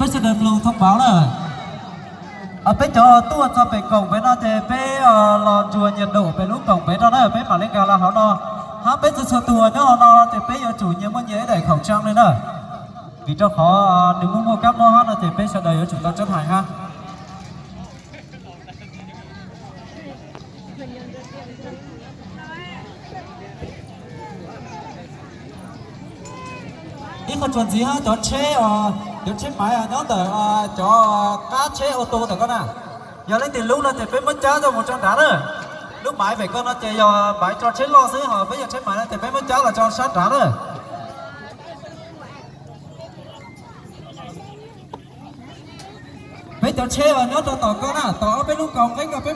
Peb sawv daws mloog thoob pauv na. Peb cov tuaj txog pem koom pem no ces peb los ntsuas nyias dum pem lub koom pem rau na, peb mam li nkag los hauv no. Hab peb txhua txhua tus nyob hauv no ces peb yuav tsum nyias muaj nyias ib daim khẩu trang li na. Vim rau qhov nws muaj muaj kab mob hab no ces peb sawv daws yuav tsum tau txawb hais hab. Ib qho tsuas ntxiv hab, cov tsheb, cov tsheb maiv nyob ntawm cov qab tsheb auto ntawm ko na, yog leej twg lub no ces peb muab cab coj mus tso nrad na. Lub maiv pem ko no ces yog maiv tso tsheb loj xwb, ho peb yog tsheb maiv no ces peb muab cab los tso sab nrad na. Peb cov tsheb uas nyob rau tom ko na, tom ob peb lub koom nqeb ko peb